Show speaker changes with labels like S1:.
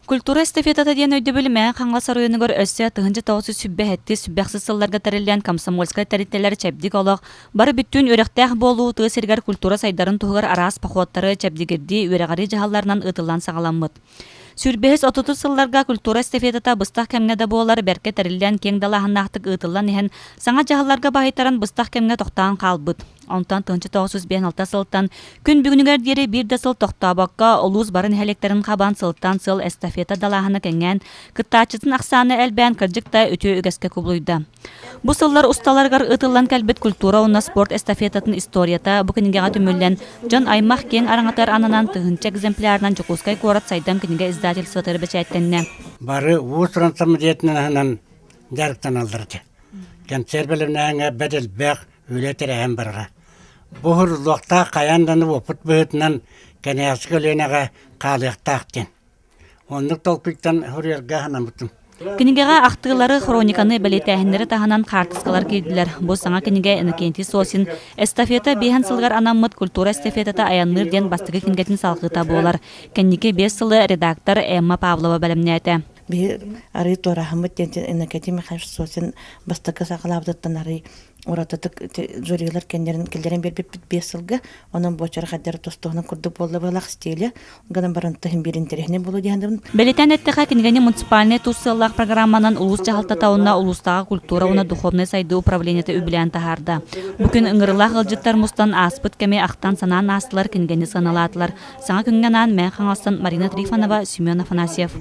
S1: Культура эстафетата диэн өйдөбүл Мэҥэ Хаҥалас оройуонугар өссө 1927 сүбэхсис сылларга тэриллэн комсомольскай тэрилтэлэр чэбдик олох, бары бүттүүн үөрэхтээх буолуу тыа сиригэр культура сайдарын туһугар араас походтары чэбдигирдии үөрэҕирии дьаһалларынан ыытыллан саҕаламмыт. Сүүрбэһис отутус сылларга культура эстафетата быстах кэмҥэ да буолар бэркэ тэриллэн киэҥ далааһыннаахтык ыытыллан иһэн саҥа дьаһалларга баһыйтаран быстах кэмҥэ тохтоон хаалбыт. Онтон 1956 сылтан күн бүгүнүгэр диэри биир да сыл тохтообокко улуус бары нэһилиэктэрин хабан сылтан сыл эстафета далааһына кэҥээн, кыттааччытын ахсаана элбээн кырдьык да үтүө үгэскэ кубулуйда. Бу сыллар усталарыгар ыытыллан кэлбит культура уонна спорт эстафетатын историята бу кинигэҕэ түмүллэн, дьон-аймах киэҥ араҥатыгар ананан тыһыынча экземплярынан Дьокуускай куорат Сайдам кинигэ издательствотыгар бэчээттэннэ.
S2: Бары уус-уран самодеятельноһынан дьарыктаналлар этэ. Кэнсиэр бэлэмнээҥҥэ бэрт элбэх үлэ тэрээһин барара. Бу уһурлуохтаах хайаан даҕаны уопут быһыытынан кэнэҕэски көлүөнэҕэ хаалыахтаах диэн. Оннук толкуйтан суруйарга санаммытым.
S1: Кинигэҕэ ахтыылары, хрониканы, бэлиэтээһиннэри таһынан хаартыскалар киирдилэр. Бу саҥа кинигэ Иннокентий Сосин «Эстафета биэһэн сылыгар анаммыт культура эстафетата айанныыр» диэн бастакы кинигэтин салҕыыта буолар. Кэнники биэс сылы редактор Эмма Павлова бэлэмнээтэ.
S3: Биһи арыы туорааһыммыт диэн Иннокентий Михайлович Сосин бастакы саҕалаабытыттан арый уратытык жюрилар кэннэрин киллэрэн биэрбиппит биэс сылга. Онон буочара хайдары тустуһунан курдук буолла быһалаах стиле. Гынан баран тыһын биир интэриэһинэй буолуо диэн
S1: Бэлиэтээн эттэхэ, кинигэни муниципальнай тус сыаллаах программанан улуус дьаһалтата уонна улуустааҕы культура уонна духовнай сайдыы управлениета үбүлээн таһаарда. Бу күн ыҥырыылаах ыалдьыттар мустан ааспыт кэми ахтан-санаан аастылар, кинигэни сыаналаатылар. Саҥа күҥҥэ анаан Мэҥэ Хаҥаластан Марина Трифонова, Семен Афанасьев.